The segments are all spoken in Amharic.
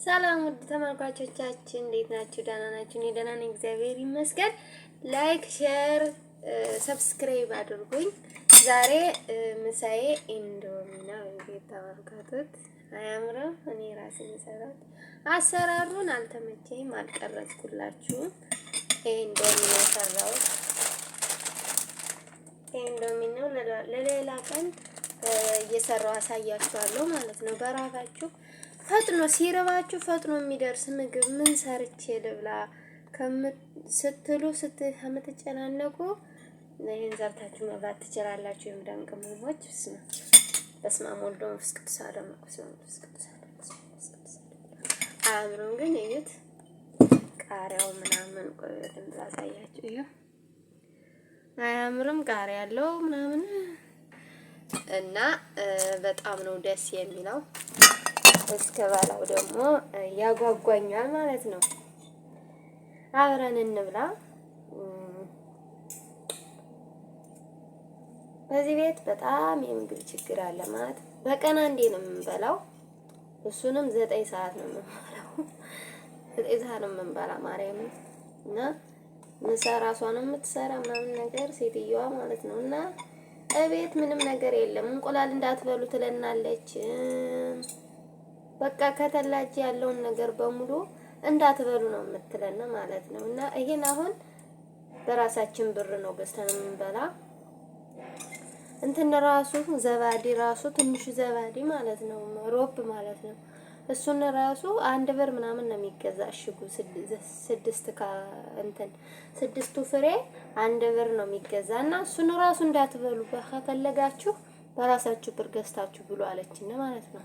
ሰላም ውድ ተመልካቾቻችን እንዴት ናችሁ? ደህና ናችሁ? እኔ ደህና ነኝ፣ እግዚአብሔር ይመስገን። Like፣ share፣ subscribe አድርጉኝ። ዛሬ ምሳዬ ኢንዶሚ ነው። እንግዲህ ተመልከቱት፣ አያምርም? እኔ ራሴ የሰራሁት አሰራሩን አልተመቸኝም፣ አልቀረጽኩላችሁም። ይሄ ኢንዶሚ ነው የሰራሁት። ይሄ ኢንዶሚ ነው። ለሌላ ቀን እየሰራሁ አሳያችኋለሁ ማለት ነው። በራሳችሁ ፈጥኖ ሲርባችሁ ፈጥኖ የሚደርስ ምግብ ምን ሰርቼ ልብላ ስትሉ ከምትጨናነቁ ይህን ሰርታችሁ መብላት ትችላላችሁ። የመዳም ቅመሞች በስመ አብ ወወልድ ወመንፈስ ቅዱስ አሐዱ አምላክ። በስመ አብ ወመንፈስ ቅዱስ አሐዱ አምላክ። አያምሩም ግን እዩት፣ ቃሪያው ምናምን ቆይ በደንብ ላሳያችሁ። እዩ፣ አያምርም? ቃሪያ ያለው ምናምን እና በጣም ነው ደስ የሚለው። እስከ በላው ደግሞ ያጓጓኛል ማለት ነው። አብረን እንብላ። በዚህ ቤት በጣም የምግብ ችግር አለ ማለት በቀን አንዴ ነው የምንበላው። እሱንም 9 ሰዓት ነው የምንበላው። 9 ሰዓት ነው የምንበላ ማርያምን እና ምሳ ራሷን የምትሰራ ምናምን ነገር ሴትየዋ ማለት ነው። እና እቤት ምንም ነገር የለም። እንቁላል እንዳትበሉ ትለናለች። በቃ ከ ثلاجة ያለውን ነገር በሙሉ እንዳትበሉ ነው የምትለን ማለት ነው። እና ይሄን አሁን በራሳችን ብር ነው ገዝተን የምንበላ። እንትን ራሱ زبادي ራሱ ትንሹ زبادي ማለት ነው روب ማለት ነው። እሱን ራሱ 1 ብር ምናምን ነው የሚገዛ እሽጉ ስድስት እንትን ስድስቱ ፍሬ 1 ብር ነው የሚገዛ እና እሱን ራሱ እንዳትበሉ ከፈለጋችሁ በራሳችሁ ብር ገዝታችሁ ብሉ አለችን ማለት ነው።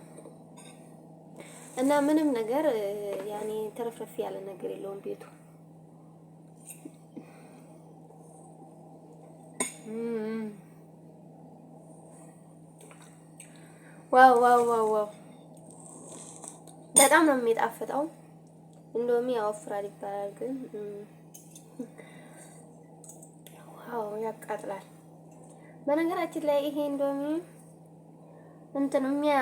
እና ምንም ነገር ያኔ ተረፍረፍ ያለ ነገር የለውም ቤቱ። Wow wow wow wow! በጣም ነው የሚጣፍጠው። እንዶሚ ያወፍራል ይባላል፣ ግን wow ያቃጥላል። በነገራችን ላይ ይሄ እንዶሚ እንትን የሚያ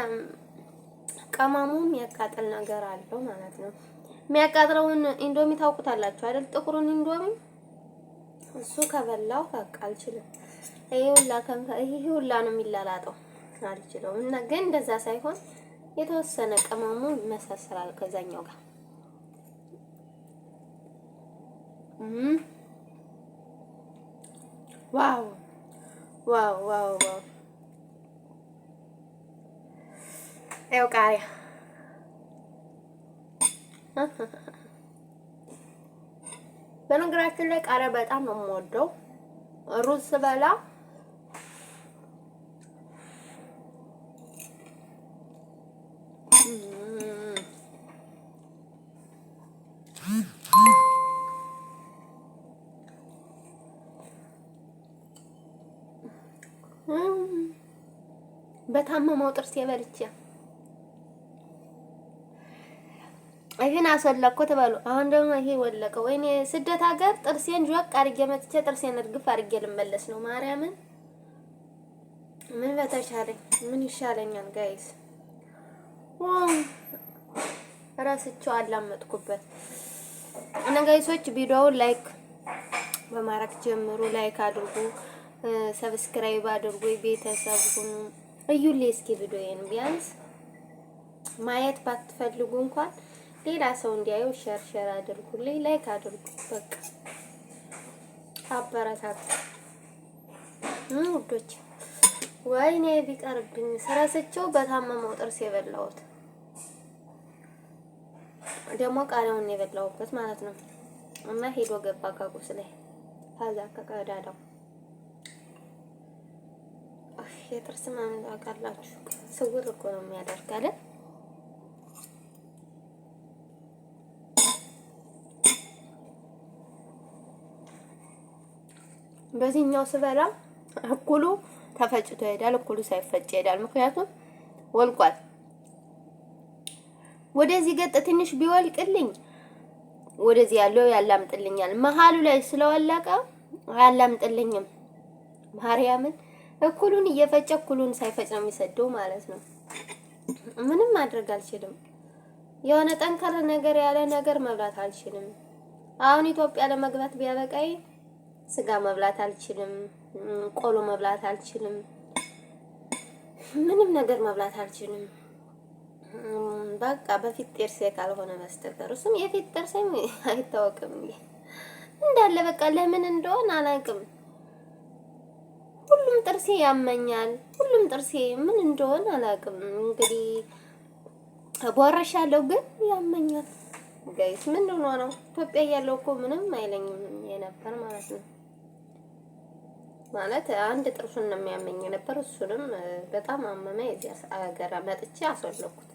ቀማሙ የሚያቃጥል ነገር አለው ማለት ነው። የሚያቃጥለውን ኢንዶሚ ታውቁታላችሁ አይደል? ጥቁሩን ኢንዶሚ እሱ ከበላው በቃ አልችልም። ይሄ ሁላ ይሄ ሁላ ነው የሚላላጠው፣ አልችለውም። እና ግን እንደዛ ሳይሆን የተወሰነ ቅመሙ ይመሳሰላል ከዛኛው ጋር። Wow wow wow wow! ያው ቃሪያ በነገራችን ላይ ቃሪያ በጣም ነው የምወደው። ሩዝ ስበላ በታመመው ጥርሴ በልቼ ይሄን አስወለቅኩ ትበሉ። አሁን ደግሞ ይሄ ወለቀ። ወይኔ ስደት ሀገር ጥርሴን ጆቅ አድርጌ መጥቼ ጥርሴን እርግፍ አድርጌ ልመለስ ነው። ማርያምን ምን በተሻለኝ ምን ይሻለኛል guys? ረስቼው አላመጥኩበት እና guys ኦች ቪዲዮውን like በማድረግ ጀምሩ። Like አድርጉ፣ subscribe አድርጉ፣ ቤተሰብ ሁኑ። እዩልኝ እስኪ ቪዲዮዬን ቢያንስ ማየት ባትፈልጉ እንኳን ሌላ ሰው እንዲያየው share share አድርጉልኝ፣ like አድርጉ። በቃ አበረታቱ ውዶች። ወይኔ ቢቀርብኝ ስረስቸው በታመመው ጥርስ የበላሁት ደግሞ ቃሪያውን የበላሁበት ማለት ነው። እና ሄዶ ገባ ከቁስ ላይ ከዛ ከቀዳዳው የጥርስ ምናምን ታውቃላችሁ፣ ስውር እኮ ነው የሚያደርግ አይደል? በዚህኛው ስበላ እኩሉ ተፈጭቶ ይሄዳል፣ እኩሉ ሳይፈጭ ይሄዳል። ምክንያቱም ወልቋል። ወደዚህ ገጥ ትንሽ ቢወልቅልኝ ወደዚህ ያለው ያላምጥልኛል። መሀሉ ላይ ስለወለቀ አያላምጥልኝም። ማርያምን እኩሉን እየፈጨ እኩሉን ሳይፈጭ ነው የሚሰደው ማለት ነው። ምንም ማድረግ አልችልም። የሆነ ጠንከር ነገር ያለ ነገር መብላት አልችልም። አሁን ኢትዮጵያ ለመግባት ቢያበቃኝ ስጋ መብላት አልችልም፣ ቆሎ መብላት አልችልም፣ ምንም ነገር መብላት አልችልም። በቃ በፊት ጥርሴ ካልሆነ በስተቀር እሱም የፊት ጥርሴም አይታወቅም እንዳለ በቃ ለምን እንደሆነ አላውቅም። ሁሉም ጥርሴ ያመኛል። ሁሉም ጥርሴ ምን እንደሆነ አላውቅም። እንግዲህ ቦረሻለሁ ግን ያመኛል። Guys ምን ሆኖ ነው? ኢትዮጵያ እያለሁ እኮ ምንም አይለኝም የነበር ማለት ነው። ማለት አንድ ጥርሱን ነው የሚያመኝ የነበር። እሱንም በጣም አመመ። የዚህ ሀገር መጥቼ አስወለኩት።